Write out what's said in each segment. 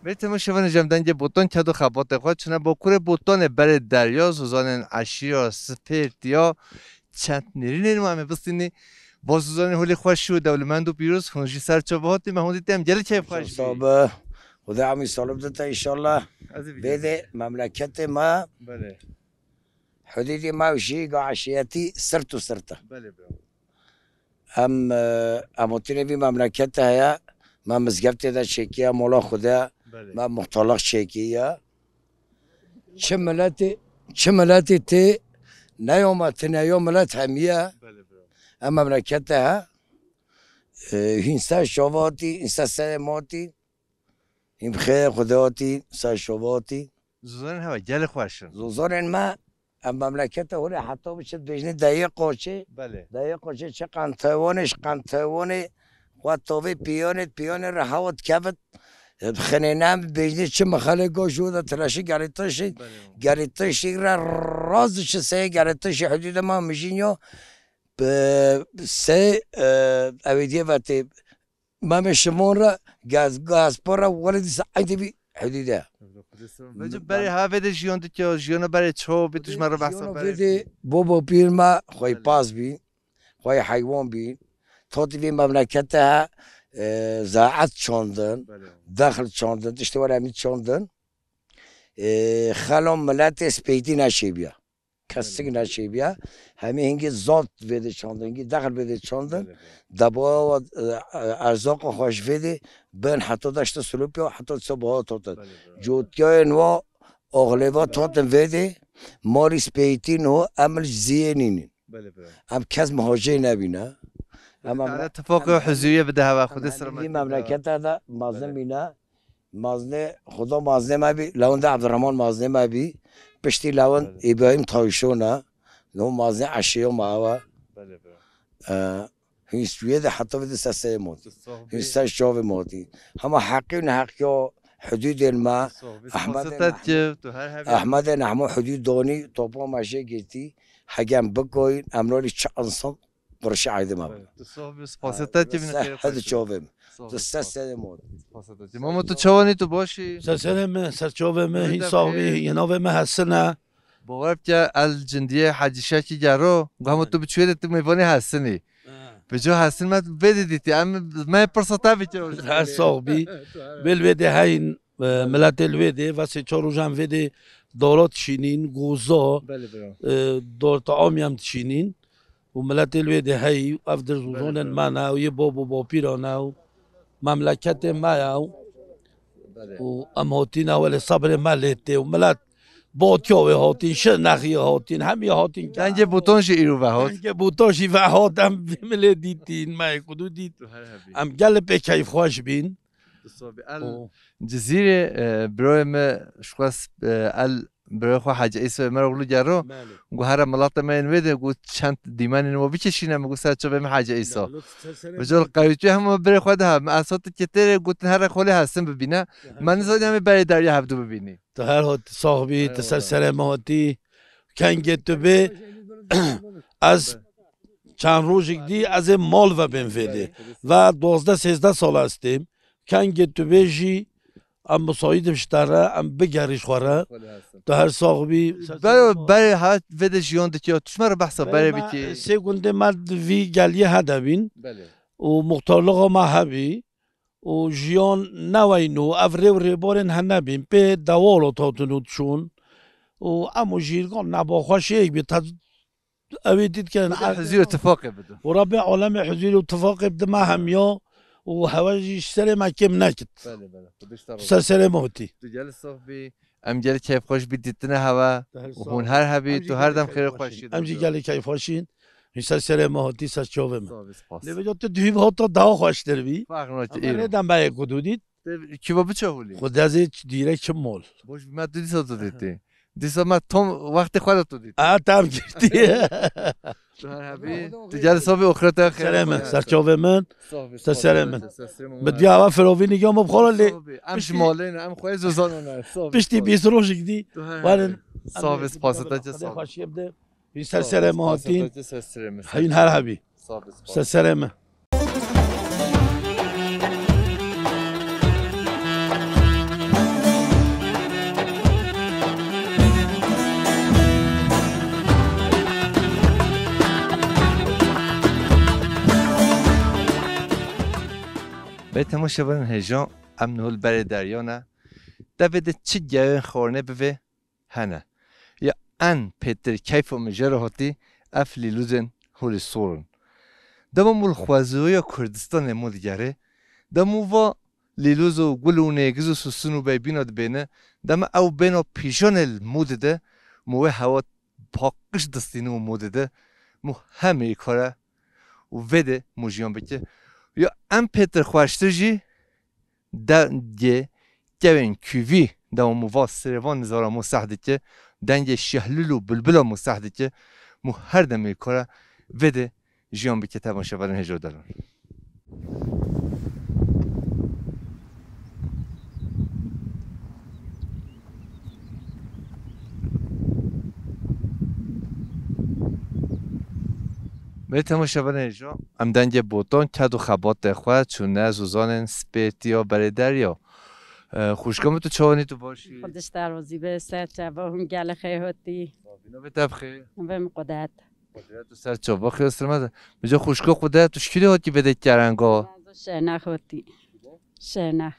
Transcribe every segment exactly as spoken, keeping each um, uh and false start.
Belê temaşevanê cem dengê Botan ked û xebatê xwe çine Bakurê Botanê berê derya, zozanên eşîra, spêrtiya, çend nêrînên ma em ê bistînî. Bo zozanên holê xweş û dewlemend û pîroz, hûn jî ser çava hatî, me hûn dîtî em gelek keyf xweş bî. Sabe, Xuda emî salim dite inşallah. Ez ê bînim. Vê de memleketê me Belê. Hudûdê me û jî ga eşîretî sirt û sirt e. Belê bira. Em, e, em hotînê vî memleketê heye, me mizgeftê de çêkiye, mola Xude, Belê. me muxtarlix çêkiye. Çi miletê, çi miletê tê, neyo me tine yo milet hemiye. Belê bira. Em memleketê he, e, hîn ser şovatî, hîn ser serê motî. Hîn bi xêr Xwedê hatî, ser şovatî. Zozanên hewa gelê xweş in. Zozanên me, em memlekete hûrê heta biçe dibêjinê dayê qoçê. Belê. Dayê qoçê çi qentewanê, ji qentewanê xwe tovê piyanê, piyanê re hewa dikevit. E, xinê nem dibêjinê çi mixelê go ji de tileşî gelê tişî. Belê. Gelê tişî re raz diçi seyê gelê tişî hudûdê me mijîn yo. Bi seyê, e, ew ê diye vetê. Mamê Şimon re gaz, gazpor re wele dîsa eydê bî hudûde. Vêca berê ha vê de jiyan dike, jiyana berê çawa bî, tu ji me re behsa Jiyana berê vê de bikî. Bobo pîr me xwey Belê. Paz bî, xwey heywan bî. Totî vê memlekete he, e, zaet çandin, Belê. Dexil çandin, tiştê were emî çandin. E, xelon miletê speytî neşêbiya. Kesik neçêbiya. Hemî hingî zat vê de çandin, hingî dexil vê de çandin. Belê, belê. Deboya wa, e, e, erzaqa xwe ji vê de bin heta deşta Silopya, heta disa baha totin. Belê, belê. Cotiyayên wa, oxlêva totin vê de, marî speytîn ho, em li ziyê nînin. Belê, belê. Em kes muhacê nebîne. Em, em Teala tifaqê û huzûriyê bide heva Xwedê em selametî vî bide. Memlekete de mezin Belê. Bîne. Maznê, Xuda maznê me bî, lewin de Ebdurrahman maznê me bî. Piştî lewin Belê. Îbrahîm Tawşon e. No maznê eşêyo me ew e. Belê, belê. E, hîn stûyê de heta vê de ser serê motî. Tu soh Hîn bî. Ser çavê motî. Hema heqî û neheqiya hudûdên me. Tu soh bî. Ehmedê Spasê te Nehmo. Dike, tu her hebî. Ehmedê Nehmo hudûd donî, topa me jê girtî. Hegem bikoyîn, em nolî çi insan Qurşi aydê me bû. Tu soh bî, spasê te tê bîne xêr xweş. Hedi çavê min. Tu ser serê min. Spasê te tê. Mamo, tu çawanî, tu baş î? Ser serê min, ser çavê min, hîn sax bî, yê navê min Hesin e. Bawer bike, el cindiyê Hecî Şekî Gero, gu hema tu bi çûyê de tu mêvanê Hesinî. Bi ca Hesin me vê de dîtî, em me pirsa te bike. Her sax bî. Vê li vê de heyn, e, miletê li wê de, ve sê çar rojan vê de dara dişînîn, goza, Belê, bira. E, dar teamî em dişînîn. û miletê li wê de heyî, ev dirzûzonên Belê, me ne, û yê bab û bapîran e, û memleketê me ye, û, Belê. Û em hatîne welê sebrê me lê tê, û milet batiya wê hatîn, şir nexiyê hatîn, hemî hatîn ke Dengê Botan jî îro vehot. Dengê Botan jî vehot, em vê milê dîtîn, me yê ku dû dît. Tu her hebî. Em gelê pê keyfxweş bîn. Tu sabî. El Û Cizîrê, e, birayê me ji xwe sp-, e, el Birayê xwe Hecî Îsoyê Meroglu Gero, Belê. Got, here milatê me yên wê de, got, çend dîmenên we bikişîne, min got, ser çavê min Hecî Îso. Belê, ser serê Bi col qewîtî hema birê xwe de ha, min Esat Ketêrê gotin, here xolê Hesin bibîne. Ya, Me her nizanî çavê em ê berê derya hevdu bibînî. Tu her hat sax bî, tu ser Eyvallah. Serê me hatî. Kengê tu bê, ez çend rojek dî, ez ê mal ve bên vê de. Belê. Ve duwazdeh sêzdeh sal ez têm. Kengê tu bê jî, em misayîd in ji te re, em bigerî ji xwe re. Xwedê Hesin. Tu her sax bî. Bero, berê hat vê de jiyan dikî. Tu ji me re behsa berê bikî. Sê gundê me di vî geliyê he de bîn. Belê. Û muxtarlixa me hebî. Û jiyan ne weyn û ev rê û rêbarên he nebîn. Pê dewalo tatin û diçûn. Û em û jîrgan nebaxweşiyek bî. Te Ew ê dît ke Xwedê huzûr û tifaqê bide. Û Rebbê alemê huzûr û tifaqê bide me hemiya û hewe jî ji serê me kêm nekit. Belê, belê. Xwedê ji te razî. Ser serê me hotî. Tu gelê sax bî. Em gelê keyfxweş bî dîtine hewe. Û hûn her hebî, tu her dem xêr û xweşî de. Em jî gelê keyfxweşîn. Hîn ser serê me hotî, ser çavê me. Sax bî, spas. Lê vêca tu duhî hota daha xweştir bî. Farq nake. Ama îro. Rê dem me yê ku dû dît. Te kî ve biçe holî? Xwedê ez ê çi dîre çi mol. Boş bî, me tu dîsa tu dîtî. Dîsa me tom wextê xwe de tu dît. A, tam girtî. Tu her hebî, tu gel sobê oxirete xêr. Serê min, ser çavê min. Ser serê min. Bi diya ve firovî nîgam bi xora lê. Em ji malê ne, em xwe zozan ne. Piştî bîst rojik dî. Werin. Sağ ol, spasê te, sağ ol. Ser serê min hatîn. Ser serê min. Heyîn her hebî. Sağ ol, spasê. Ser serê min. Belê temaşevanên hêja, em niho li berê derya ne. Devê de çi gewên xwarinê bivê hene. Ya en pêtir keyfa min jê re hatî ev lîlûzên holê sor in. Dema mû li xweziyoya Kurdistanê mû digerê, dema va lîlûz û gul û nêgiz û sisin û beybîna dibêne, dema ew bêna pîjanê li mû dide, mû wê hewa paqij distîne û mû dide, mû hemî kare û vê de mû jiyan bike. Ya em pêtir xweştir jî dengê kewên kûvî, dema mû va sirêvan nizara mû seh dike, dengê şehlûl û bilbila mû seh dike, mû her demê kare vê de jiyan bike temaşevanên hêja û delal. Belê temaşevanên hêja, em dengê botan, ked û xebatê xwe çûne zozanên spêtiya berê derya. E, xwişka min, tu çawanî, tu baş î? Xwedişta rozî be, ser çava hûn gelê xê hotî. Navê te bi xêr? Navê min Qudret. Qudret, tu ser çava xêr selamet. Bica xwişka Qudret, tu ji kîrê hatî vê de kerenga? Ez Şirnex hatî. Şirnex.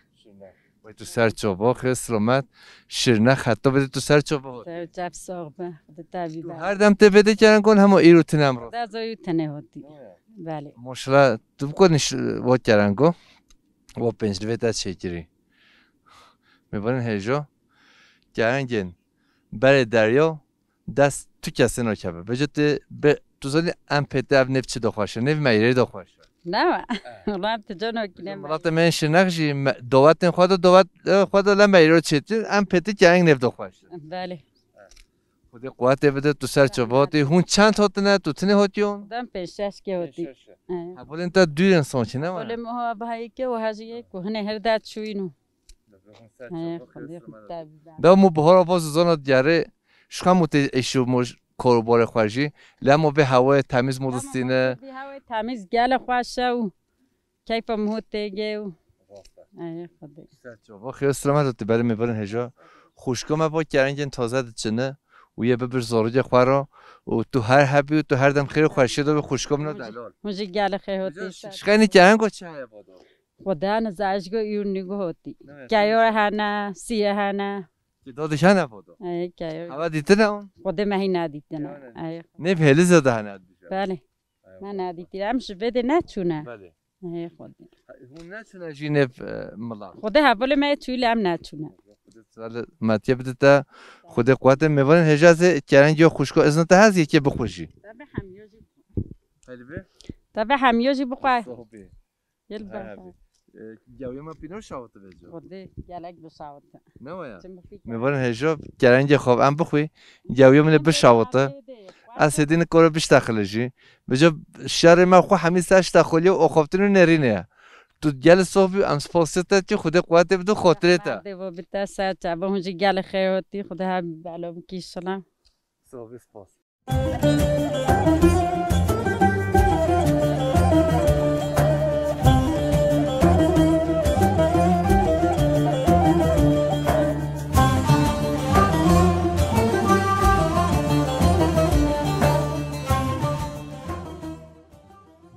Wey tu ser çava xêr selamet. Şirnex heta vê de tu ser çava hatî. Ser çav sax be. Xwedê te bî. Tu her dem tê vê de kerenga hema îro tine em rast? Ez îro tine hatî. Belê. Maşallah, tu bi ku nîş-, va kerenga? Wa pênc divê te çêkirî. Mêvanên hêja, kerengên berê derya, dest tu kesê nakeve. Vêca tê be, tu zanî em pêtê ev nêv çi daxweş e? Nêv meyrê daxweş e. Ne mi? Ulan tu canokî ne. Milatê me yên Şirnex jî me-, dawetên xwe de, dawet, e, xwe de le meyro çêtir, em pêtê kereng nêv daxweş e. Belê. Xwedê quwetê bide, tu ser çava hatî. Hûn çend hatine, tu tinê hatiyon? Dem pênc şeş ke hatî. Pênc şeş. He. Hevalên te dû yên sankî ne mi? Hevalê min ha bihayê ke û hejiyê ku hinê her de çûyîn û. He, Xwedê xwe te bî. Da mû bihara va zozana digerê, ji xem û tê êş û moj karobarê xwe jî, lê hema vê hewayê temîz mû distîne. Vê hewayê temîz gelê xweş e û keyfa min hû têgê û. Rast e. Ey Xwedê. Ser çava xêr selamet tu berê mêvanên hêja. Xwişka me va kerengên taze diçine û yê bibir zarokê xwe re û tu her hebî û tu her dem xêr û xweşiyê de bi xwişka min delal. Hûn jî gelê xêr hotî. Ji xeynî kerenga çi heye vado? Xwedê ne zajgo îro nîgo hotî. Ne, keyo ne. Hene, sîye hene. Ki dodî hene vado? Ey, keyo. Hava dîtine on? Xwedê me hî nadîtine. Ey. Nêv hêlî zêde hene dîje. Belê. Ey. Me nadîtine. Em ji vê de neçûne. Belê. Ey Xwedê. Hûn neçûne jî nêv, e, milan? Xwedê hevalê me çûyî lê em neçûne. Xwedê selametiyê bide te. Xwedê quwetê mêvanên hêja zê kerengê xwişko izin te hez yekê bixwe jî. Tabi hemiyo jî. Helbê? Tabi hemiyo jî bixwe. Sohbê. Yel baba. E, gewya me pîno şawite vêca. Xwedê gelek bişawite. Ne waya? Çi min fîk. Mêvanên hêja kerengê xwe em bixwî. Gewya min ê bişawite. Ez hêdî nikore biştexile jî. Vêca şerê me xwe hemî ser ştexilî û axaftin û nêrînê ye. Tu gelê sof bî, em spasiyê te dikî, Xwedê quwetê bide, xotirê te. Dê bo bite ser çava, hûn jî gelê xêr hotî, Xwedê her bela bikî şila. Sof bî, spas.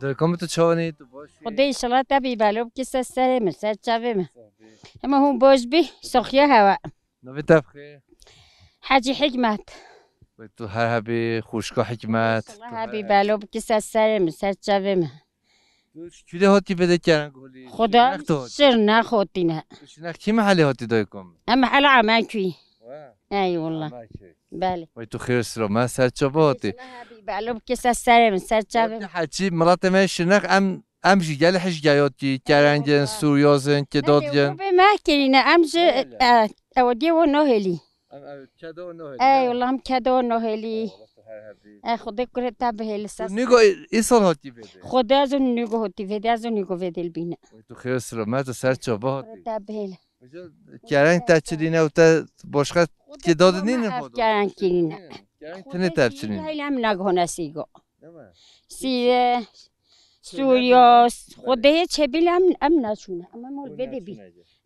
Dayika min, tu çawanî, tu baş î? Xwedê înşallah te bî belo bikî ser serê min, ser çavê min. Hema hûn baş bî, soxiya hewa. Navê te bi xêr? Hecî Hikmet. Wê tu her hebî, xwişka Hikmet. Her hebî belo bikî ser serê min, ser çavê min. Tu ji kûlê hatî vê de kereng holî? Xweda Şirnex tu hatî? Şirnex hatîne. Tu Şirnex kî mehelê hatî dayika min? Em mehela Emenkuyî. Ey wallah. Emenkuyî. Belê. Wê tu xêr silo me ser çava hatî. Her hebî belo bikî ser serê min, ser çavê min. Heçî milatê me Şirnex em Em jî gelê hişk geyotî, kerengên, sûryozên, kidodgên. Bê me kirîne, em ji, e, ew diye wo nohelî. Em, em, kedo nohelî. Ey, wala em kedo nohelî. E, Xwedê kurê te bihêli ses. Nîgo î-, îsal hatî vê de? Xwedê ez û nîgo hatî vê de, ez û nîgo vê de bîne. Tu xêr silo me, tu ser çava hatî. Kurê te bihêli. Kereng te çilîne û te başka kidod nîne? Kereng kirîne. Kereng tine te çilîne. Heyl em nagihone sîgo. Sîre, Sûriya, Xwedê çebil em, em naçûne. Em, em ol vê de bî.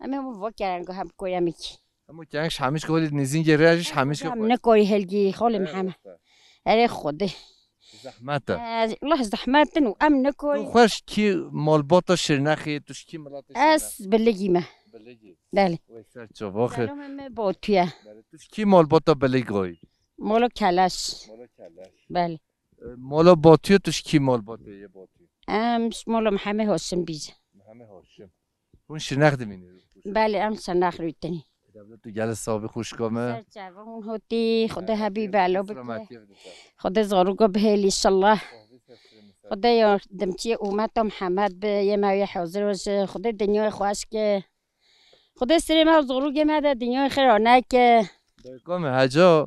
Em, em vo kereng hem koyemik. Em o kereng şamiş ko li nizîngê rê şamiş ko. Em ne koy helgî, xolê Mihemed. Erê Xwedê. Zehmet e. Ee, Allah zehmet in û em nikoy. Tu xweş kî malbata Şirnexê, tu ji kî milatê Şirnexê? Ez Biligî me. Biligî. Belê. Wê ser çava xê. Delomê me Batuye. Belê. Tu ji kî malbata Biligoyî? Molo Keleş. Molo Keleş. Belê. E, Molo Batuye, tu ji kî malbatê yê Batuye? Em ji Molo Mehemê Hoşim bîje. Mehemê Hoşim. Hûn Şirnex dimînin? Belê, em Şirnex rûtinî. Dewlet tu gelê sabî xwişka me. Ser çava hûn hotî, Xwedê hebî belo bike. Selametiyê bide. Xwedê zaroka bihêl inşallah. Xwedê yardimçiyê umeta Mihemed bi, yê me wê hazir o ji. Xwedê dinyayê xweş ke. Xwedê sirê me û zarokê me de dinyayê xêra neke. Dayika me heca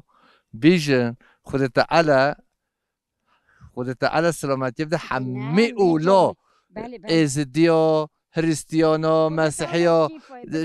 bîjin, Xwedê Teala Xwedê Teala selametiyê bide hemî ûlo. Belê, belê. Êzidiya, Hrîstiyana, Mesihiya,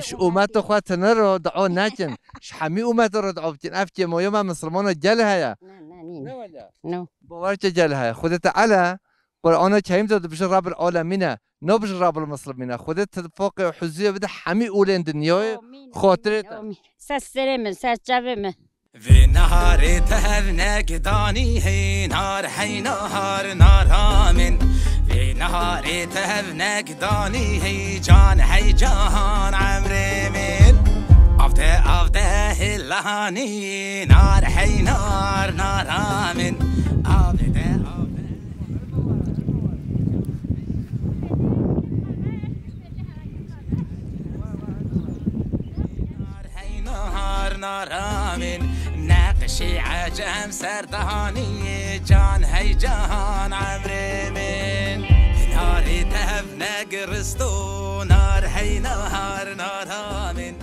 ji umeta xwe tine re dua nekin. Ji hemî umeta re dua bikin. Ev kêmoya me misilmana gel heye. Ne, ne, nîne. Ne wele? No. Bawer ke gel heye. Xwedê Teala Qur'ana Kerîm de dibêje Rabbil Alemîn e. Nabêje Rabbil Muslimîn e. Xwedê tifaqê û huzurê bide hemî olên dinyayê. Amîn, amîn, xatirê te. Amîn. Ser serê min, ser çavê min. Vê neharê tev nek danî hey nar hey nahar nara min. Vê neharê tev nek danî hey can hey cahan emrê min. Avde avde hilanî nar hey nar nara min. Avde avde. Hey nahar nara min, neqşî ecem serdanî, can hey cahan emrê min. Narê tev negiristo, nar hey nahar nara min.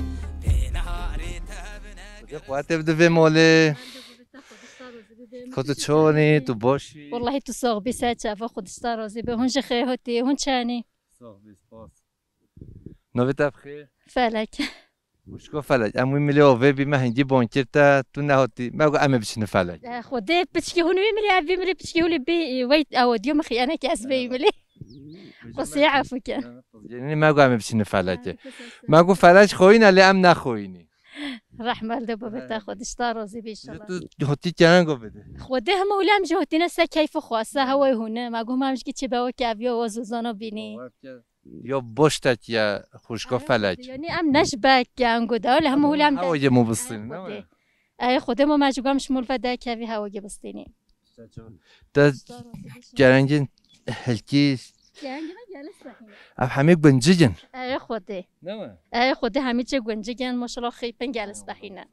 Pê narê tev Xwedê quwetê bide vê malê. Xwedê çawanî, tu başî? Wellahî tu sax bî, ser çava Xwedê ji te razî be. Hûn ji xêr hatî, hûn çenî? Sax bî, spas. Navê te bi xêr? Felek. Xwişko Felek, em wî milê avê bî, me hingî ban kir te, tu nehatî. Me got em ê biçîne Felek. Eh, Xwedê piçkî hûn wî milê, ev vî milê piçkî hûn ê bî, wey ew diyo min xiyanek ez vê milê. Qusî efû ke. Yanî me got em ê biçîne Felekê. Me got Felek xoyîn e, lê em nexoyînî. Rehmal de bibê te, Xwedê ji te razî bî inşallah. Tu hotî kenen go bide. Xwedê hema hûlê em jî hotîne ser keyfê xwe, ser hewayê hûne. Me got hema em jî çi be weke ev ya waz û zana bînî. Ya boş tek ya xwişka Felek. Yanî em ne ji bek ango de, lê hema hûlê em hewa yê mobistîn, ne? Ey Xwedê, ma me ji gom ji mol ve de kevî hewa yê bistînî. Te kerengên hilkî. Kerengê me gelê spehî ne. Ev hemî guncik in. Ey Xwedê. Ne mi? Ey Xwedê, hemî çi guncik in, maşallah xîpin gelê spehî ne.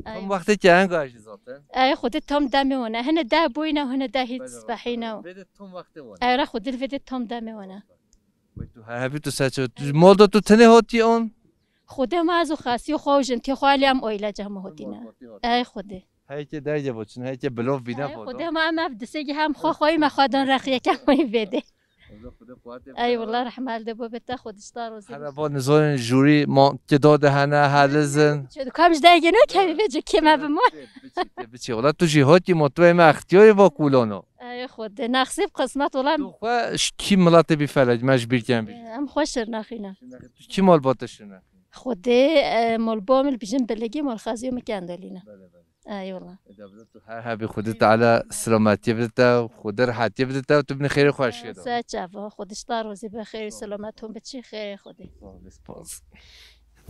Tam wextê kereng a jî zaten. Ey Xwedê, tam demê wan e. Hine deh boyne û hine deh hît spehî ne. Vê de tam wextê wan e. Ey ra Xwedê, vê de tam demê wan e. Wê tu her hebî tu ser çav. Tu ji mol de tu tenê hatî an? Xwedê ma ez û xasî xwe û jintê xwe lê em oyle cem hatîne. Ey Xwedê. Heyke derge boçin, heyke bilov bîne. Ey Xwedê, ma em ev disê gi hem xwe xweyî me xwe dan rexiyeke xweyî vê de. Ey wala rehmal de bo bê te, Xwedê ji te razî be. Hera bo nizorên jûrî ma kido de hene, helizin. Ço kam ji derge no kevî vê cû kê me bi mo. Biçî, biçî. Wala tu jî hatî ma tu ê me extiyarê va kulano. Ey Xwedê, nexsîb qismet wala. Tu xwe ji kî miletê bî Felek, me ji bîr ken bî. Em xwe Şirnexî ne. Tu kî malbata Şirnexî? Xwedê, e, malba min bijin Biligî, malxeziyo min Kendalî ne. Belê, belê. Ey wala. Eda bide tu her hebî Xwedê Teala selametiyê bide te, Xwedê rehetiyê bide te û tu binî xêrê xweşiyê de. Ser çava, Xwedê ji te razî be, xêr û selamet hûn biçî, xêrê Xwedê. Spas.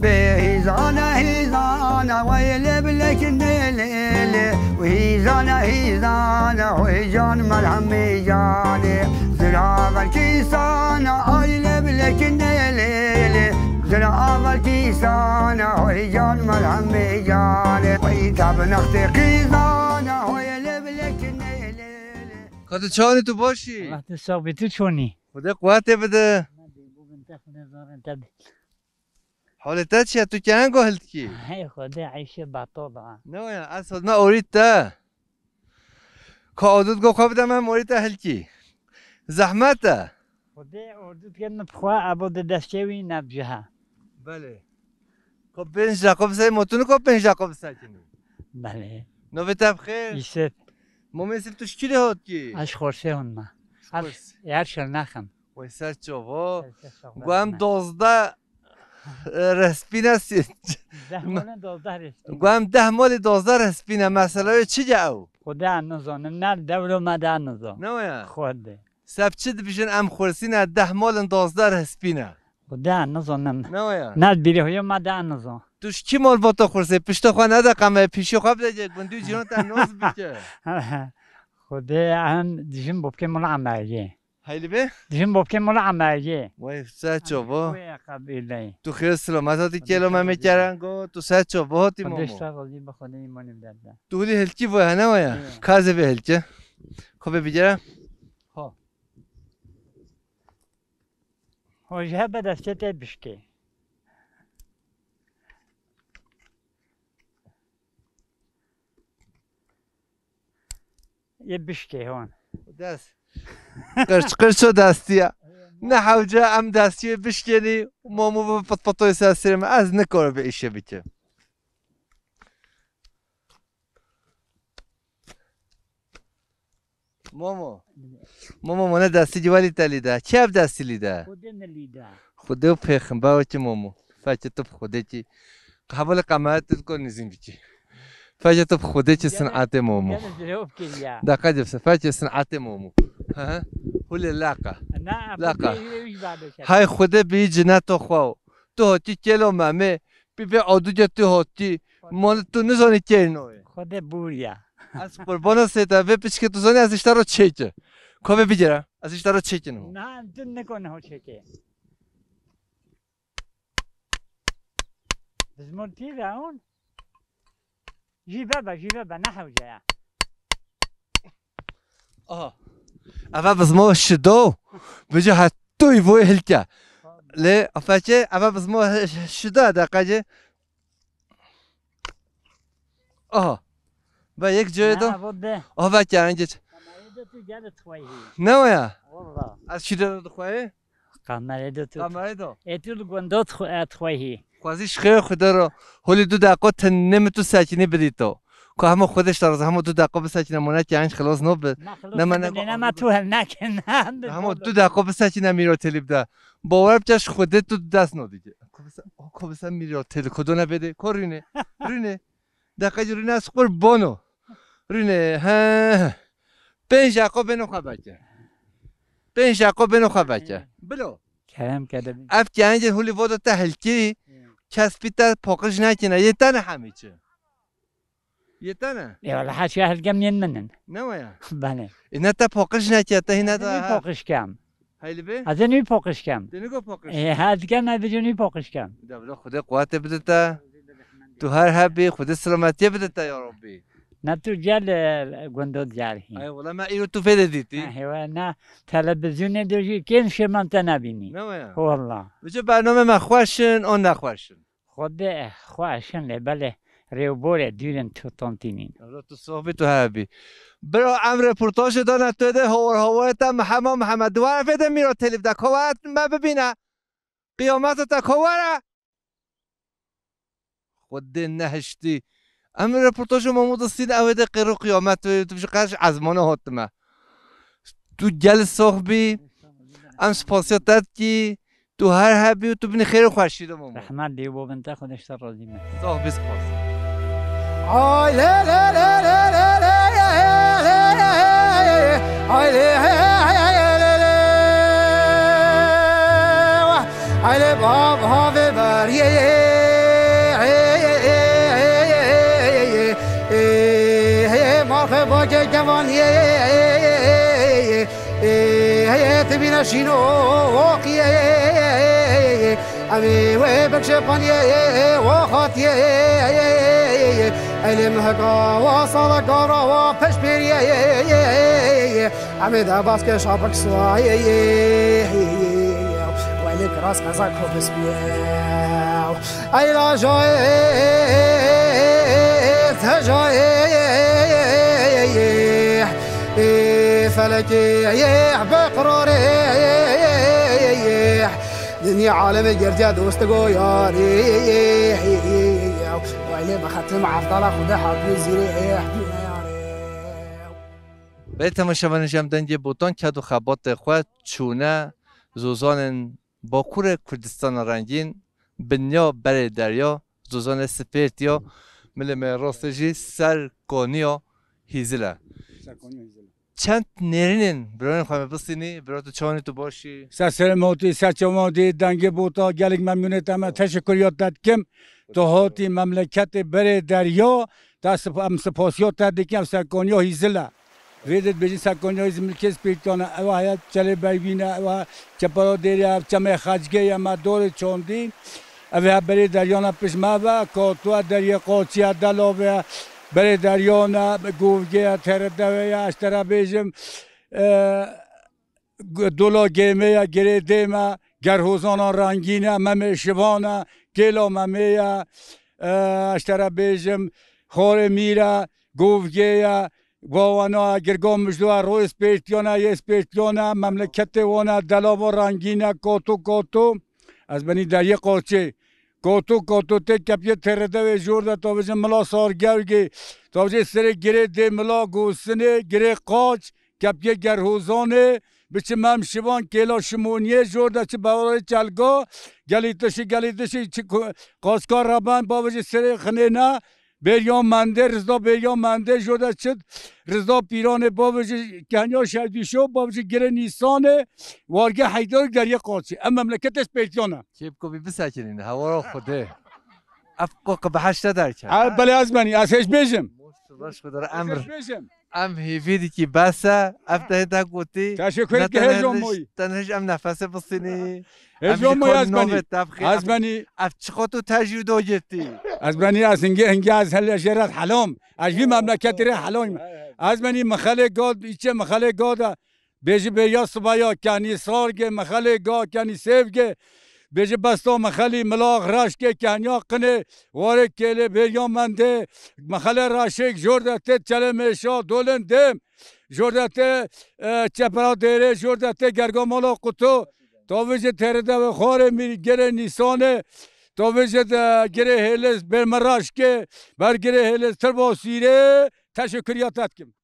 Bê hîzana hîzana wey lê bilek nê lê lê. Hîzana hîzana wey can melhemê canê. Zira belkî sana ay lê bilek nê lê lê. Zira belkî sana wey can melhemê canê. Wey tab nextê qîzana wey lê bilek nê lê lê. Ka tu çawanî, tu başî? Allah tu sax bî, tu çonî? Xwedê quwetê bide. Holê te çi ye? Tu kengî hilkî? Hey Xwedê, eyşê beto da. Ne waya, ez hodme orî te. Ka odut go xwe bide me, orî te hilkî. Zehmet e. Xwedê ordû dikin xwe, ebo di destê wî ne bi cih e. Belê. Ka pênc deqa bisekî, ma tu nika pênc deqa bisekînî. Belê. Navê te bi xêr? Yusuf. Mamê Yusuf, tu ji kî lê hatkî? Ez ji Xorsê hûn me. Ji Xors. Her Şirnex im. Wey ser çava. Ser çava. Gu em dozdeh, e, rehspîne si-, Deh malên dozdeh rehspîne. Gu em deh malê dozdeh rehspîne. Mesela wê çi ye ew? Xwedê nizanim, ne dewro me de nizan. Ne waya? Xwedê. Seb çi dibijin em xursî ne, deh mal in, dozdeh hespî ne. Xwedê nizanim. Ne waya? Ne bîrê hoyo me de nizan. Tu ji kî mal bata xursê? Pişta xwe nede qemê, pîşê xwe bide gundî û cîran te noz bike. Xwedê em dijin bopkê mala emergê. Heylî be? Dijin bopkê mala emergê. Wey, ser çava. Wey, qebîleyî. Tu xêr selamet hatî kêlo me me kerengo, tu ser çava hatî Xwedê momo. Şta razî be, Xwedê îmanî bide. Tu hûlî hilkî vo hene waya? Ka zê vê hilkê. Xwe vê bigere. Ha. Ho ji hebe destê te bişkê. Yê bişkê hon. Dest. Qirç qirç o destiya. Ne hewce em destiyê bişkênî, momo bi pitpitoyê ser serê me. Ez nikarim vê îşê bikim. Momo. Momo, mone destî ciwelî te lî de. Kî ev destî lî de? Xwedê ne lî de. Xwedê û pêxember wekî momo. Fekê tu bi Xwedê kî. Hevalê qemere tu dikor nizîn bikî. Fekê tu bi Xwedê kî sinetê momo. Gene zirov kiriya. Deqa cipse, fekê sinetê momo. Hı hı. Hulê laqa. Na, Laqa. Xwedê wî ji bade kete. Hay Xwedê bi cineto xwe. Tu hatî kêlo memê. Bi vê aduca tu hatî. Mane tu nizanî kê noye. Xwedê bûriya. Ez qurbana sê te, vê piçkê tu zanî ez îşte ro çêke. Ka vê bigere, ez îşte ro çêkin ho. Na, tu nikon ho çêke. Bizmor tî raun. Jî bebe, jî bebe, ne hewce ya. Aha. Eve bizmo şido. Bici hetoy voy hilke. Lê afeçe eve bizmo şido de qece. Aha. Ve yek coyê do. Aha, ve keren geç. Kamerê de tu gel dixweyî. Ne o ya? Valla. Ez şido dixweyî? Kamerê de tu. Kamerê do. Ê tu li gundo dixwe-, e, dixweyî. Xwezî ji xêr Xwedê ro. Holî du deqo tenê min tu sekinî bidî to. Ku hema Xwedê ji te razî, hema du deqo bisekine, mone ki enc xilos no bi. Ne me ne ne me tu hev nekin. Hema du deqo bisekine mîro telî bide. Bawer bike ji Xwedê tu dest no dike. Ku bise, ku bise mîro telî, ku done bede, ku rîne. Rîne. Deqe rîne ez qurbono. Rîne, he. Pênc deqo bêno xwe beke. Pênc deqo bêno xwe beke. Bilo. Kerem kede. Ev kencê hulî vodo te hilkî. Kes pî te paqij nekine. Yê te ne hemî çi? Yê te ne? Ê wele heşiya hilkem yên min in. Ne waya? Belê. Ê ne te paqij neke, te hîne de. Wî paqij kem. Heyli be? Ez ê nû paqij kem. Te nigo paqij? Ê, her dikem ez vêca nû paqij kem. De bila Xwedê quwetê bide te. Tu her hebî, Xwedê selametiyê bide te ya Rabbî. Ne tu gel, e, gundo digerhî. Ay wala me îro tu fê de dîtî. He, we ne televîzyonê de jî kêm şêman te nebînî. Ne waya? Wala. Vêca bername me xweş in, an nexweş in. Xwedê xwe eşin lê belê rêwborê dûr in tu tontînîn. Evla tu soh bî, tu hebî. Bira em reportajê dana tu de hawar hawar te Mihema Mihemed. Dua fê de mîro telîf de. Kowet me bibîne. Qiyameta te kowere. Xwedê nehiştî. Em reportajê Mamûd Sîn ew ê de qêro qiyamet wê, tu ji qeş ezmana hatime. Tu gel sox bî. Em spasiya te dikî. Tu her hebî û tu binî xêr û xweşî de Mamûd. Rehmet dê bo bin te, Xwedê ji te razî be. Sox bî, spas. Ay le le le le le le le le. Ay le le le le le. Ay le bab ha ve ber ye ye. Marxe bake kevan ye. Tibîne şîno oqiye. Em ê wê bikşe paniye o xatiye. Elê miheka wa sala kara wa peş pêriye. Em ê de baske şapik suwaye. Welê kiras qeza ko bismiye. Ey la joyê, te joyê, felekê, be qirarê. Dinya alemê gerdiya dost go yarê. Welê bixetim evdala xwe de hatibî zîrê. Belê temaşevanên ji em dengê botan ked û xebatê xwe çûne zozanên Bakurê Kurdistana Rengîn, binya berê derya, zozanê Sifêrtiya, milê me rastê jî ser kaniya Hîzil e. Serkoniya Hîzil e. Çend nêrînên birayên xwe me bistînî, bira tu çawanî tu baş î? Ser serê me hotî, ser çawa me hotî, dengê bota, gelek memnûnê te me, teşekkuriya te dikim. Tu hatî memleketê berê derya, te sip-, em sipasiya te dikin, ev serkoniya Hîzil e. Vê de dibêjin serkoniya Hîzil milkê spîrtiyana, ew heye Çelê Bervîn e, ew he Çepera Dêrê, ev çemê Xecgê ye, me dorê çandî. Ev ê berê deryana pişt me ve, Kato ye, Deriyê Qaçî ye, Delavê ye, berê deryana, Govgê ye, Teredewê ye, ez te re bêjim, e, Dola Gêmê ye, Girê Dêm e, Gerhozana Rengîn e, Memê Şivan e, Kêla Memê ye, e, ez te re bêjim, Xorê Mîr e, Govgê ye, Wawana, Girga Mijdo e, Royê Spêrtiyana, yê Spêrtiyana, memleketê wana, Delava Rengîn e, Kato Kato. Ez benî Deriyê Qaçê. Koto koto tê kepiyê Teredewê jor de, tavêjin Mila Sargewgê, tavêjin serê Girê Dê Mila Gosinê, Girê Qaç, kepiyê Gerhozanê, biçi Mem Şivan, Kêla Şimoniyê, jor de çi Bewarê Çelga, gelî tişî, gelî tişî, çi ku-, Qaçka Reben, bavêjin serê Xinêne, Bêriya Mendê, Rizda Bêriya Mendê, jor de çi Rizda Pîranê, bavêjin Kenya Şerdîşo, bavêjin Girê Nîsanê, Wargê Heydarê Deriyê Qaçî. Em memleketê Spêrtiyan e. Kêpkopî bisekinîne, hewara Xwedê. Ev qo qe bi heşte derke. Ev belê ez benî, ez hêj bêjim. Baş Xwedê re emr. Hêj bêjim. Em hêvî dikî bes e, ev te hê te gotî. Teşekkür ederim, hêja moyî. Te ne hêj em nefesê bistînî. Hêja moyî ez benî. Ez benî. Ev çiqo tu tecrû do girtî. Ez benî, ez hingê, hingê ez hele jê re helom. Ez vî memleketê re helom. Ez benî Mixelê Gad, îçê Mixelê Gad e. Bêjî bêriya sibaya, kenî sargê, mixelê ga, kenî sêvgê. Bêjî besta mixelî, milaq, reşkê, kenya, qinê, warê kêlê, bêriya mendê, mixelê reşêk, jor de tê çelê mêşa, dolên dêm, jor de tê, e, çepera dêrê, jor de tê gerga mala quto, tovê jê teride ve xwarê mîrî, gerê nîsanê, tovê jê de gerê hêliz, bêrme reşkê, ber gerê hêliz, tirba sîrê, teşekkuriya te dikim.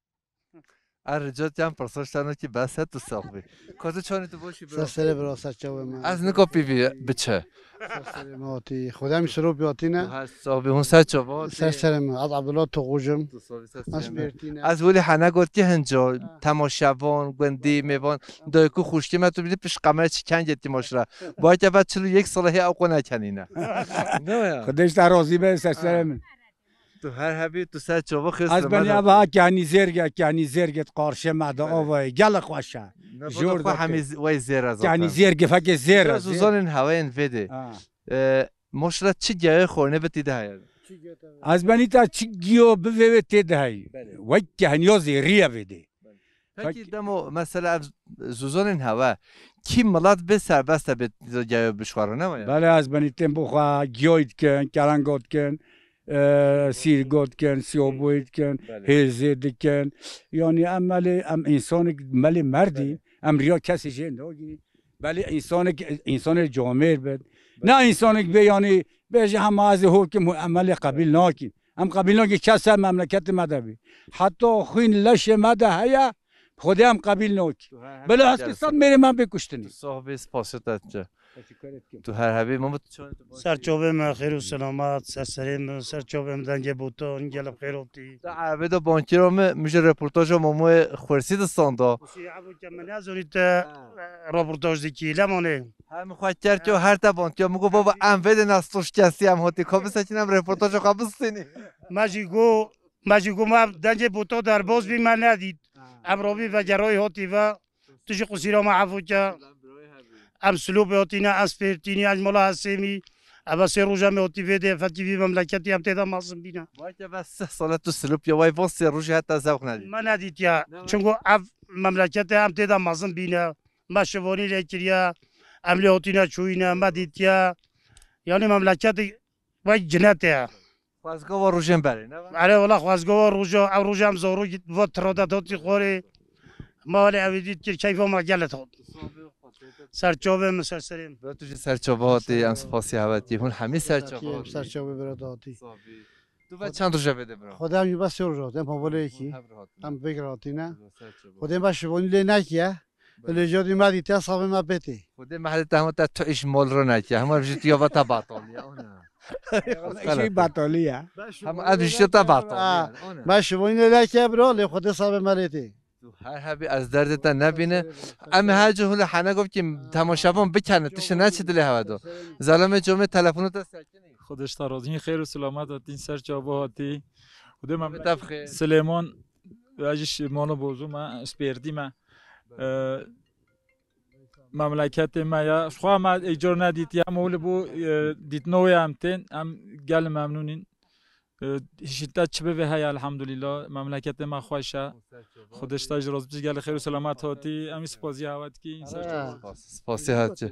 Er rica te em pirsoş te nokî bes e, tu sax bî. Ka tu çanî tu boşî bira. Ser serê bira, ser çavê me. Ez nika pîvî biçe. Ser serê me hatî. Xwedê em şirop hatîne. Tu her sax bî, hûn ser çava hatî. Ser serê me. Ez Abdullah Toxuj im. Tu sax bî, ser serê me. Ez Spêrtî ne. Ez welî hene got ki hinca, temaşevan, gundî, mêvan, dayik û xwişkê me tu bînî pişt qemê çi kengê tîmaşra. Bayke ve çil û yek sala hê ew qo nekenîne. Ne ya? Xwedê ji te razî be, ser serê min. Tu her hebî, tu ser çava xêr. Ez benî eva kehnî zêrge, kehnî zêrge qarşê me de avayê. Gelek xweş e. Jor de xwe hemî wey zêr e zaten. Kehnî zêrge, fekê zêr e. Zûzanên hewayên vê de. E, moşra çi geyê xornê bi tî de heye? Ez benî ta çi giyo bi vê wê tê de heye. Wey kehniya zêrî ye vê de. Pekî demo mesela ev zûzanên hewe, kî milet bê serbest e bê geyo bişuxare, ne waya? Belê, ez benî tên bo xwe giyoy dikin, kerengo dikin, e, sîrgo dikin, siyoboyî dikin, hêzê dikin. Yanî em melê, em însanek melê merdî, em riya kesê jê nagî. Belê însanek, însanê camêr bit. Ne însanek bê, yanî bêje hema ez ê ho kim, em melê qebîl nakîn. Em qebîl nakîn kes ser memleketê me de bî. Heta xwîn leşê me de heye, Xwedê em qebîl nakîn. Bila heskê sed mêrê me bê kuştinî. Tu sax bî, spasiya te diçe. Tu her hebî, Mehmet, tu çawa tu baş. Ser çavê me, xêr û selamet, ser serê me, ser çavê me, dengê botan, gelek xêr hatî. Te erebê de bankîra me, min ji reportaja Mamoyê Xwersî de standa. Xwersî, evo ke min nezanî te, e, reportaj dikî, lemanê. Her min xwe kerd ki her te bantiya, min got, baba, em vê de ne stoş kesî em hatî. Ka bisekin em reportaja xwe bistînî. Me jî got, me jî got, me dengê bota derbas bî, me nedît. Em rabî vegerayî hatî ve. Tu jî qusîra me efû ke. Em Silopê hatîne, ez Spêrtînî, ez mala Hesêmî. Eve sê roj em ê hatî vê dê, fetî vî memleketî em tê de mezin bîne. Vay ke ve sih sale tu Silopya, vay van sê rojê heta zewq nedî. Me nedîtiye. Çunku ev memleketê em tê de mezin bîne. Me şivanî lê kiriye. Em lê hatîne çûyîne, me dîtiye. Yanî memleketê vay cinetê ye. Xwezgava rojên berê, ne va? Erê wela xwezgava roja, ev roja em zarok va tira de dotî xwarê. Ma welê ew dît kir keyfa ma gelek hat. Ser çavê min, ser serê min. Bira tu jî ser çava hatî, em spasiya hewe dikî. Hûn hemî ser çava hatî. Ser çavê bira de hatî. Tu ve çend roja vê de bira? Xwedê em jî bes sê roja hatî. Em hevalê yekî. Em vêg re hatîne. Xwedê me şivanî lê nekiye. Lê jodî me dîtiya savê me pêtê. Xwedê mehlê te hema te tu îş mol ro neke. Hema ji tu yava te bataliye. Ona. Şey bataliye. Hema ev ji te bataliye. Ha, ona. Me şivoyne leke bro, lê Xwedê savê me lê tê. Tu her hebî ez derdê te nebîne. Em her cihû li hene gov ki temaşevan bikene, tişte neçi dilê hewe do. Zelamê comê telefonu te sekinî. Xwedê ji te razî. Xêr û selamet hatî, ser çava hatî. Xwedê me Bê te bi xêr. Silêman, ez jî şi-, mala bozû me, spêrtî me. Ee, memleketê me ya. Ji xwe me êcar nedîtiye, em holî bû, e, dîtino wê em tên, em gel memnûn in. E, hişîta çi bivê heye, elhamdulîla. Memleketê me xweş e. Xwedê ji te jî razî bî, gelê xêr û selamet hatî. Em ê spasiya hewe dikî. Spas, spasê hatî.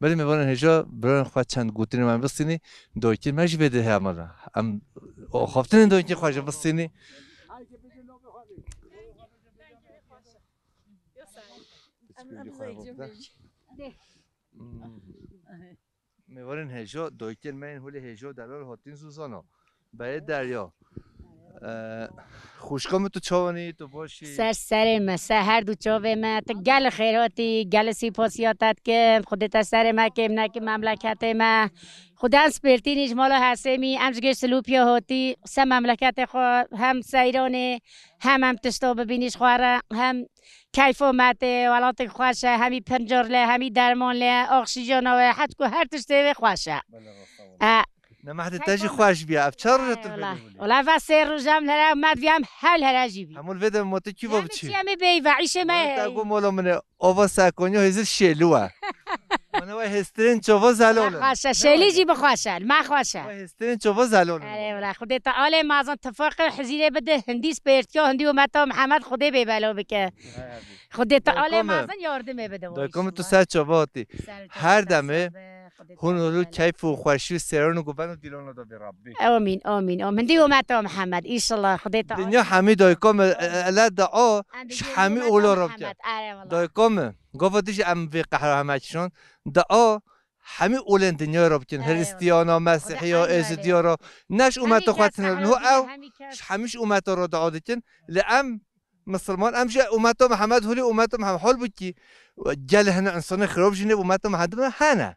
Belê mêvanên hêja, birayên xwe çend gotinên me bistînî, dayikên me jî vê dê heye mala. Em axaftinên dayikên xwe jî bistînî. Mêvanên hêja, dayikên me yên holê hêja, delal hatin zûzana. Berê derya. Ee, xwişka min, tu çawanî, tu baş î? Ser serê me, ser her du çavê me. Tu gel xêr hatî, gel sîpasiya te dikim. Xwedê te serê me kêm neke, memleketê me. Xwedê em spêrtînî ji mala Hesemî, em ji gêş Silûpiya hatî, ser memleketê xwe, hem seyranê, hem em tişta bibînî ji xwe re, hem keyfa me tê, welatê xweş e, hemî pincar lê, hemî derman lê, oksîjena wê, hetku her tiştê wê xweş e. Belê, rasta wele. E, Nemehdê te jî xweş biya, ev çar roja tu Wala, vêdê holê. Wala ve sê roja em here, me diviya em hewl here jî bî. Hemû vêde motê kî va biçî? Em çi em ê bêyî ve, îşê me Wala te heye. Go mola min e, ova Serkoniya hêzir şêlû e. Mana wê hêstirên çava zelal in. Xweş e, şêlî jî bi xweş e, me xweş e. Wê hêstirên çava zelal in. Erê wala, Xwedê te alê mazin tifaqê hizîrê bide, hindî spêrtiya, hindî umeta Mihemed Xwedê bê bela bike. Xwedê te alê mazin yardimê bide. Dayika min, tu ser çava hatî. Her demê hûn hûn keyf û xweşî û seyran û guven û dîlana da bê Rabbî. Amîn, amîn, amîn. Hindî umeta Mihemed, înşallah, Xwedê te alê. Dinya hemî dayika min, e, e, ele dua ji hemî ola re bike. Dayika min, gava dijî em vê qehra heme kişan, dua hemî olên dinyayê re bikin. Erê wala. Hristiyan a, Mesihiya, Êzidiya re. Ne ji umeta xwe tune, niho ew ji hemî ji umeta re dua dikin. Lê em misilman, em ji umeta Mihemed, holê umeta Mihemed. Halbûkî gel hene însanê xirab jî nêv umeta Mihemed hene.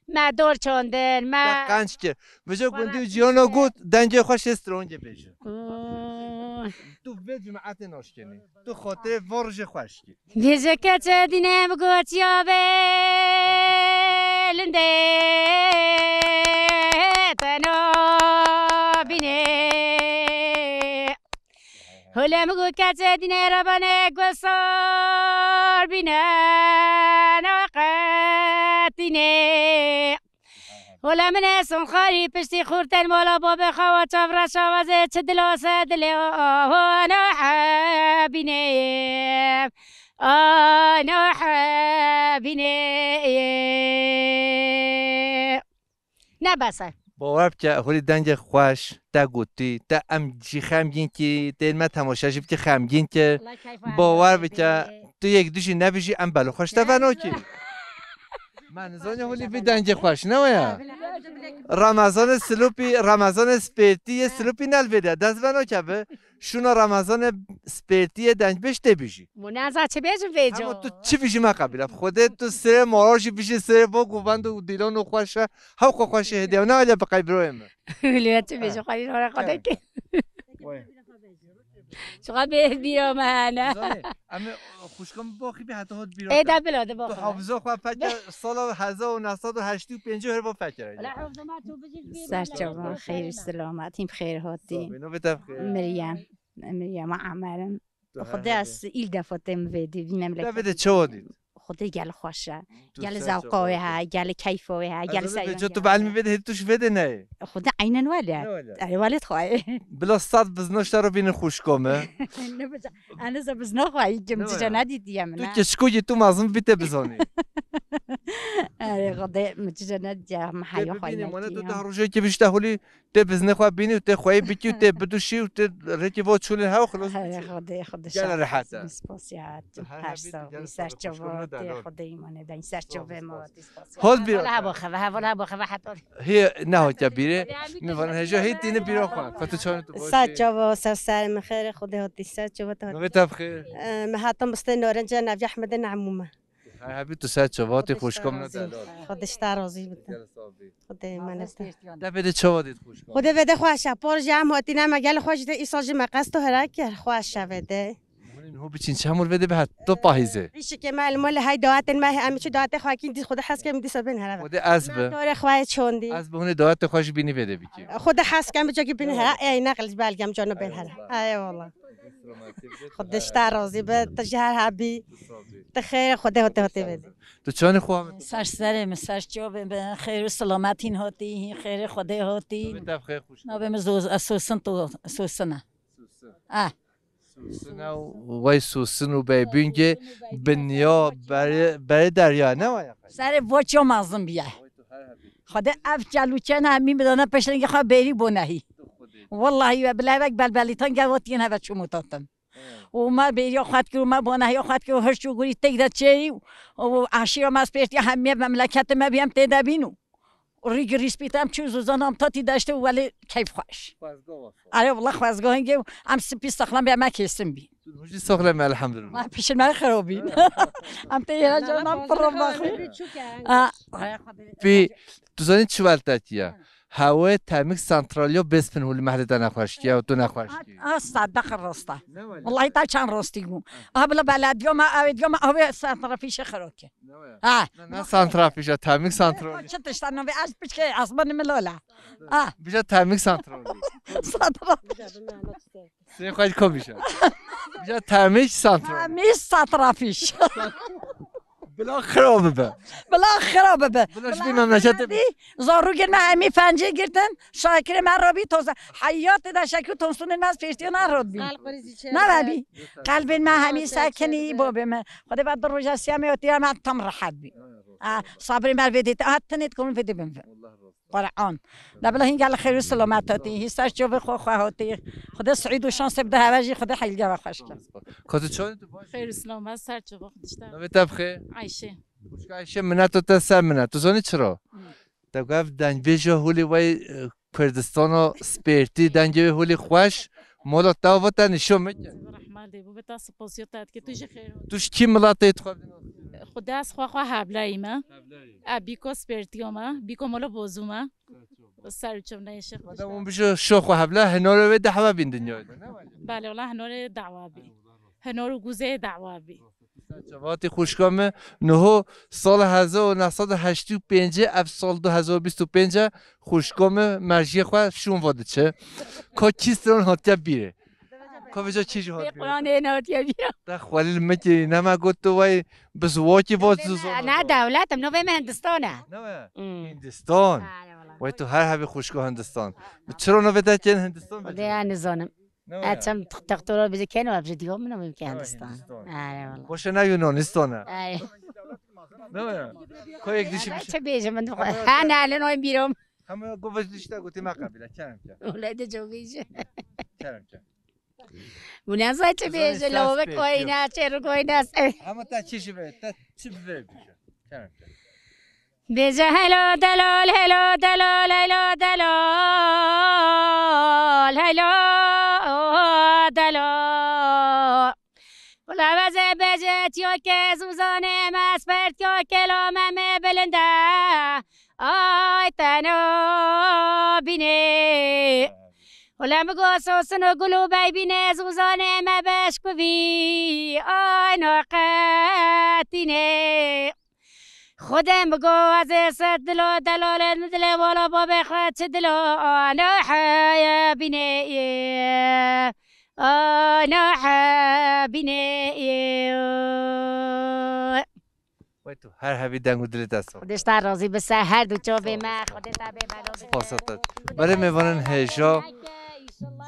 Me dor çandin, me Te qenc kir. Vêca gundî û cîhana got, dengê xwe şê strongê bêje. Hmm. Tu vê cimetê naşkenî. Tu xatirê van rijê xweş kî. Bêje keçê dînê bi gotiya bê lindê te nabînê. Hole min got keçê dînê re bane gosar bîne naqetînê. Hole min e son xarî piştî xurtên mala babê xewa çavra şawazê çi dila se dilê ana hebînê. Ana hebînê. Ne bes e. Bawer bike, holî dengê xweş, te gotî, te em jî xemgîn kî, tên me temaşe jî bike xemgîn kir. Bawer bike, tu yek du jî nebijî, em belo xweş te venakî. Me nizaniye holî vî dengê xweş, ne waya? Remezanê Silopî, Remezanê Spêrtî yê Silopî ne li vê de, dest venakeve. Şûna Remezanê Spêrtî yê dengbêj tê bijî. Munaza çi bêjim vê Hema co? Tu çi bijî me qebîl e. Xwedê tu sirê mara jî bijî, sirê vo govend û dîlan û xweş e. Hew xwe xweş e hêdî. Ne alê bi qey birayê min. Lê çi bêjim xwe bîra xwe Kere. Deke. Wê. Çiqa bê bîra me hene. Zanî, em ê xwişka min baxî bî heta hot bîra Ê te. De bila de Tu baxî. Hafiza xwe fekir sala hezar û neh sed û heştê û pêncî her va fekir. Wala hafizama tu bijî bîra Ser me. Çavan, xeyr, selamet, hîn bi xêr hatî. Sağ ol, navê te bi xêr. Meryem. Meryem Amer im. Tu Xwedê her ez îl defa têm vê dî, vî Te memleket. Vê de çawa dît? Xwedê gel xweş e. Tu Gel ser zewqa çawa wê dît? He, gel keyfa wê he, Ez gel ê seyran vê tu belmi vê de hê tu ji vê de neyê. Xwedê eynen wele. Ne wele? Erê wele xwe. Bila sed bizna ji te re bînin xwişka me. Ne bize, ene ze bizna xwe, Ne cim wele? Cica nedîtiye min. Tu keçiko yê tu mazin bî te bizanî. Erê Xwedê mi cica nedîtiye, mi Te heya xwe bibînî, mane tu netiye. Deh rojekê bişte holî tê biznê xwe bînî û tê xweyî bikî û tê biduşî û tê rêkê vo çûnî hew xilos. Herê Xwedê, Xwedê Gel şad rehet e. Spas ya. Her Her hebî, sağ gel ol. Ser sağ ol. Çava Xuşkoma tê, delo. Xwedê îmanê de. Ser çavê ma tê, spas ya. Hol bir Heval hebo xeve, heval hebo xeve heta. Hê nehatiya bîrê. Min van heja hê tîne bîra xwe. Xwe tu çawa tu baş Ser çava, ser ser min xêr, Xwedê hatî ser çava tu hatî. Navê te bi xêr. Em, hatam bistê narinca navê Ehmedê Nehmû me. Her hebî tu ser çava tê Xwedê xuşkom şta ne razî. Delal. Xwedê şta razî bite. Gel sabî. Xwedê emanet. Te bê de çava dît xuşkom. Xwedê vede xweş e. Por ji em hatîne me gel xweş de îsal ji me qesto hera kir. Xweş e vede. Hûn hu biçin çemur vede bi het to pahîze. Îşikê me li mol hay dawetên me em çi dawetê xwe kîn dî Xwedê hes kem dîsa bên hera. Xwedê ez bi. Torê xwe çondî. Ez bi hûnê dawetê xwe ji bînî vede bikî. Xwedê hes kem bi cakî bin hera. Ey neqil ji belgem cano bên hera. Eyvallah. Eyvallah. Xwedê ji te razî be, tu ji her hebî. Tu xêr, Xwedê hotê hotê vede. Tu çanê xwe Ser serê min, ser çavê min, xêr û selametîn hatî, hîn xêrê Xwedê hatî. Navê te bi xêr xweş. Navê min Zoz-, e, Sosin to, Sosin e. Sosin. Ah. Sosin e û wey Sosin û Beybûngê binya berê, berê derya ne waya xwe. Serê voçya mezin biye. Wey tu her hebî. Xwedê ev çalûçena hemî bidana peşrengê xwe bêrî bo nehî. Tu Xwedê. Wellahî we bilevek belbelîtan gel wetiyên heve çûmûtatin. Û me bêriya xwe dikir û me banehiya xwe dikir û hirç û gurî têk de çêrî û, û eşîra me spêrtiya hemiye memleketê me bî em tê de bîn û rîg rîspît em çû zûzan em tatî deştê û welê keyf xweş. Xwezga wasa. Erê wela xwezga hingê û em spî saxlem bî em kêsin bî. Tu jî saxlem elhamdulillah. Me pişir me xirabîn. Em tê yere canan pir baxî. Pî, tu zanî çi weltetiye? Hewe termik santralyo bêspin hûlî mehlê te nexweşkiye û tu nexweşkî. A, a, sadeq rasta. Ne wele? Wellahî ta çend rastî bû. Ha. A bila belediya me, ew diya me, ew santrafîşe xirokê. Ne wele? Ha. Ne, ne santrafîşe, termik santralyo. Çi tişta navê ez piçkê, asmanê min lola. Ha. Bija termik santralyo. Santrafîş. Sê xwe ko bîşe. Bija termik santralyo. Termik santrafîş. Bila xira bibe. Bila xira bibe. Bila ji vî memleketê bibe. Zarokên me hemî fencê girtin, şakirê me rabî toze. Heyatê de şekil tomsûnên me pêştiya ne rot bî. Qelb krizi çê. Ne bî. Qelbên me hemî sekinî bobê me. Xwedê ve du roja siyamê otiya me tam rehet bî. Ha, sabrê me vê dê. Ha, tenê dikom vê dê bin. Quran. De bila hîn gel xêr û selamet hatî. Hî ser çavê xwe xwe hatî. Xwedê siîd û şansê bide heve jî Xwedê heylgeva xweş ke. Ka tu çawa tu baş? Xêr û selamet ser çavê xwe dişte. Navê te bi xêr? Ayşe. Xwişka Ayşe, mineto te ser min e. Tu zanî çira? Hı. Te got ev dengbêja holê wey, e, Kurdistana spêrtî, dengê wê holê xweş, mala te ava te nîşo min ke. Rehma lê bû, bê ta sipasiya te dike, tu jî xêr ol. Tu ji kî miletê tu xwe dinasî? Xwedê ez xwe xwe Hebleyî me. Hebleyî. E, bîko spêrtiya me, bîko mala bozû me. Ser û çav neyşe. Madem hûn bijî şo xwe Heble, hinarê wê dehwa bîn dinyayê de, ne wele? Belê, wela hinarê dehwa bî. Hinor û guzê dehwa bî. Çavatî xwişka min, niho sala hezar û neh sed û heştê û pêncê, ev sal du hezar û bîst û pênc e, xwişka min merjiyê xwe şûn va diçe. Ka kî stran hatiye bîrê. Ka vêca kî jî hat bîrê. Quranê ne hatiye bîra. Te xwelî li min kirî, ne me got tu wey bi ziwakî va zûzan. Ne dewlet, em navê me Hindistan e. Ne we? Hmm. Hindistan. Wey tu her hebî xwişka Hindistan. Bi çira navê te tên Hindistan? Xwedê ya nizanim. Ne waya? E, çem t-, textora bizi keno, ev ji diyo min, ev ki Hindistan. Hindistan. Ay, wala. Boşa ne Yunanistan e. Ay. Ne waya? Koyek dişi bir şey. Çi bêjim min? Ha, ne, alen oy birom. Hema govuz dişte goti me kabile, kerem ke. Öyle de çok iyi. Kerem ke. Bu ne zay çi bêje, lawek koyna, çer koyna. Ama ta çi şi be, ta çi be. Kerem ke. Bêje helo delal, helo delal, helo delal, helo delal. Wela veze bêje tiyo ke zûzanê me spert yo kelame me bilinde. Ay teno bînê. Wela mi go sosin û gul û beybînê zûzanê me beşkuvî. Ay noqetînê. Xwedê min got ez ê sed dilo delalê min dilê wala babê xwe çi dilo ana heye bînê yê. Ana he bînê yê. Wey tu her hebî deng û dilê te sax. Xwedê ji te razî bise her du çavê me. Xwedê te bê belo. Spas te. Berê mêvanên hêja.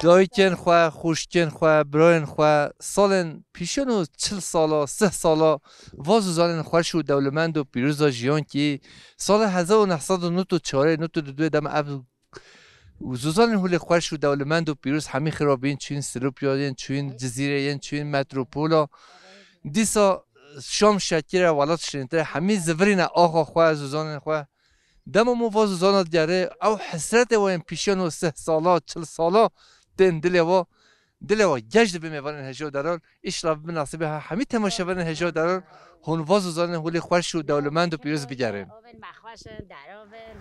Dayikên xwe, xwişkên xwe, birayên xwe, salên pîşin û çil sala, sih sala, va zûzanên xweş û dewlemend û pîroza jiyan kî, salê hezar û neh sed û nod û çarê, nod û duduyê dem ev Û zozanên Hûlê xweş û dewlemend û pîroz hemî xêr bîn, çûyîn Silopya, yên çûyîn Cizîrê, yên çûyîn metropola. Dîsa şam şekîre welat şirîntir e, hemî zivirîne axa xwe, zozanên xwe. Dema min va zozana digerê, ew hesretê we yên pîşiyan û sih sala, çil sala tên dilê we. Dilê we geş dibe mêvanên Hêja û Delal. Îşla bi nasîbê ha hemî temaşevanên Hêja û Delal hûn va zozanên Hûlê xweş û dewlemend û pîroz bigerin. Ovên me xweş in, derovin.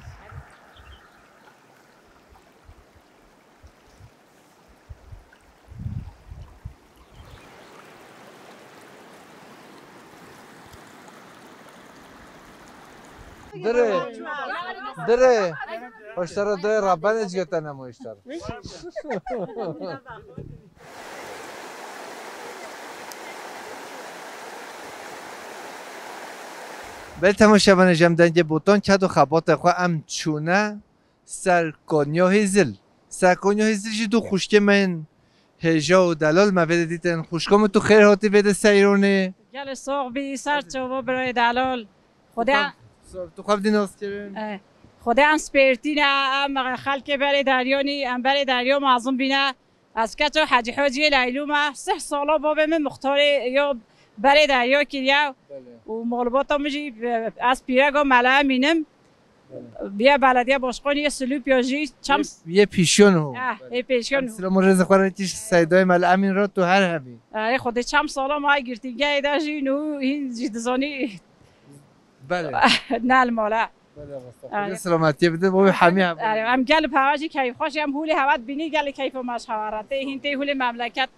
Dire. Dire. Hoştara doyê Rabbanê cigirte nemo hoştara. Belê temaşevanê, ji em dengê botan ked û xebatê xwe em çûne ser Konya Hêzil. Ser Konya Hêzil jî du xwişkê me yên Hêja û Delal me vê de dîtin. Xwişka min, tu xêr hatî vê de seyronê. Gelê sox bî, ser çava birayê Delal. Xwedê Tu xwe, tu xwe bidî nas kirin. Eh, Xwedê em spêrtî ne, em xelkê berê deryanî, em berê derya mezin bîne. Ez keça Hecî Hociyê Leylû me, sih sala babê min muxtarê ya berê derya kiriye. Belê. Û malbata min jî, ez pîrega Mele Emîn im. Belê. Viya belediye başkanî yê Silûpya jî çem Yê, yê pîşiyon ho. Eh, yê pêşiyon Em ho. Silam û rêzê xwe re tîş Seydayê Mele Emîn re tu her hebî. Erê, Xwedê çem sala me girtîngehê de jî nû hîn jî dizanî. Belê. Ne li mala. Belê, rasta. Erê. Xwedê selametiyê bide, bo hemî hev. Erê, em gel bi hewa jî keyfxweş, em hûlê hewa dibînî, gelê keyfa me ji hewa re tê. Hîn tê hûlê memleket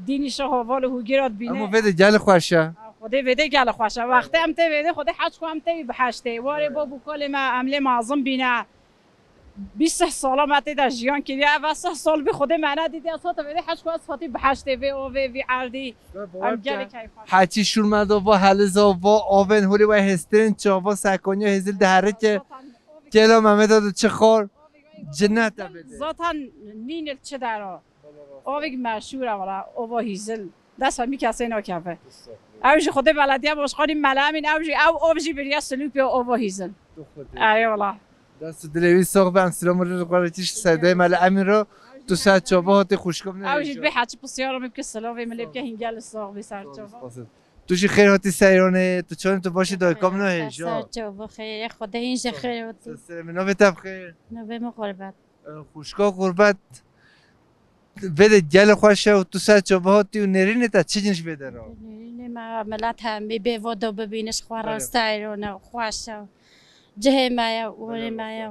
dînî şe heval û hûgîra dibîne. Em vê de gel xweş e. Xwedê vê de gel xweş e. Wextê em tê vê de, Xwedê hez ku em tê wî biheştê. Warê bo bû kolê me, em lê mezin bîne. Bîst sih sala me tê de jiyan kiriye. Ev sih sal bî Xwedê me nedîtiye. Sata vê de hez ku ez hatî biheştê vê ovê, vî erdî. Em gelek keyf xweş. Heçî şûr me da va heliza, va avên holê we hêstirên çava sekoniya hêzil diherike. Kêla Mehmeda di çi xar cinnet e bê de. Zaten nînil çi dera. Ovik meşhur e wala, ova hîzil. Dest hemî kesê nakeve. Ew jî Xwedê belediye başkanî Mele Emîn, ew jî, ew ov jî biriye Silûpya ova hîzil. Eyvallah. Dest û dilê wî sax be, em silam û rêz xwe re tîş Seydayê Mele Emîn re. Tu ser çava hatî xwişka min. Ew jî dibê heçî pisyara min bike, silavê min lê bike, hingel sax bî ser çava. Tu jî xêr hatî seyranê, tu çawa, tu baş î, dayika min hêja. Ser çava xêr, Xwedê hîn jî xêr hatî. Ser serê min, navê te bi xêr? Navê min Xurbet. E, xwişka Xurbet, vê de gelê xweş e û tu ser çava hatî û nêrînê te çi cin ji vê de re? Nêrînê me, milet hemî bê vodo bibîne, ji xwe re seyr û ne xweş e. Cihê me ye, orê me ye.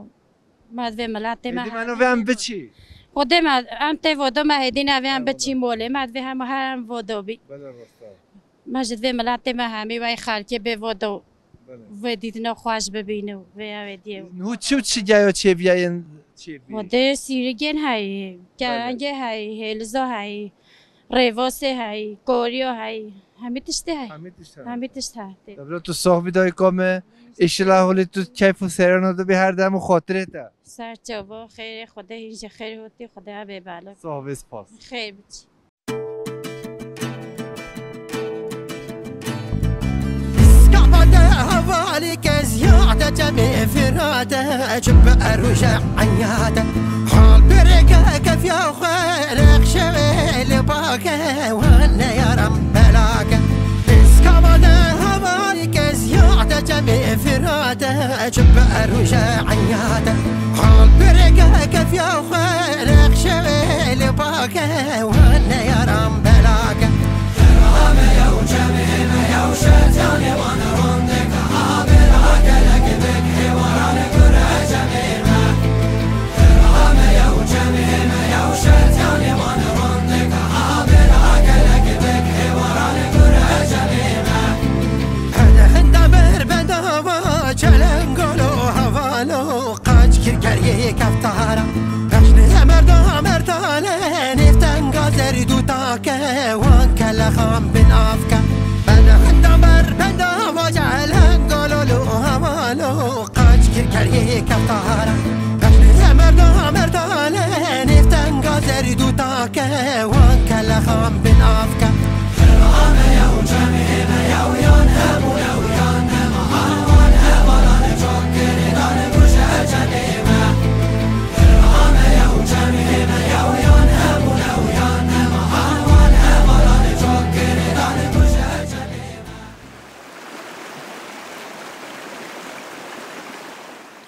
Me divê miletê me. Êdî me hemî navê em biçî. Xwedê me, em tê vodo me hêdî navê em biçî molê. Me divê hemû her em vodo bî. Belê, rasta. Me ji divê miletê me hemî wey xelkê bê vodo. Belê. Vê dîtina xweş bibîne û vê ev ê diyê. Niho çi û çi geya çêbiya yên çêbî? Xwedê sîrigên heyî, kerengê heyî, hêliza heyî, rêvasê heyî, koriya heyî. Hemî tiştê heyî. Hemî tişt heyî. Hemî tişt heyî. Debra tu sax bî dayika me. Îşila holê tu keyf û seyrana dibî her dem û xatirê te. Ser çava xêrê Xwedê hîn jî xêr hotî Xwedê ev ê belek. Sax bê, spas. Xêr biçî. Skavate hevalî keziyate çemê Firate, çi bi erûje enyate. Hal birêke kefiya xwe, lêq şevê li bake, wan neyaram belake. Skavate hevalî keziyate çemê Firate, çi bi erûje enyate. Hal birêke kefiya xwe, lêq şevê li bake, wan neyaram belake. Hende henda ber bedava çelengolo havalo. Qaç kir geriyê keftara. Pejnê merda merdane, nêftenga zerdû take, wan kelexan bin avke. Benda henda ber benda vace, lengololo havalo. Qaç kir geriyê keftara. Pejnê merda merdane, nêftenga zerdû take, wan kelexan bin avke.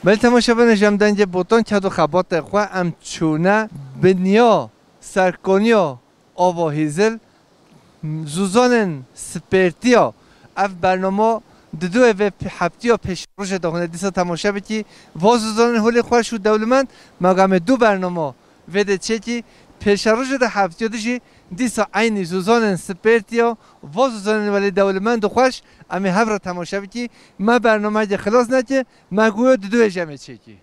Belê temaşevanê, ji em dengê Botan Ked û Xebatê xwe em çûne binya serkoniya Ava Hêzil, zûzanên Spêrtiya. Ev bernama di duê vê p-, heftiya pêşerojê de hûn ê dîsa temaşe bikî. Va zûzanên holê xweş û dewlemend, me gamê du bernama vê de çêkî. Pêşerojê de heftiya di jî dîsa eynî zûzanên Spêrtiya, va zûzanên welê dewlemend û xweş, em ê hev re temaşe bikî. Me bernameyê xilas neke, me goyo di duê jî em ê çêkî.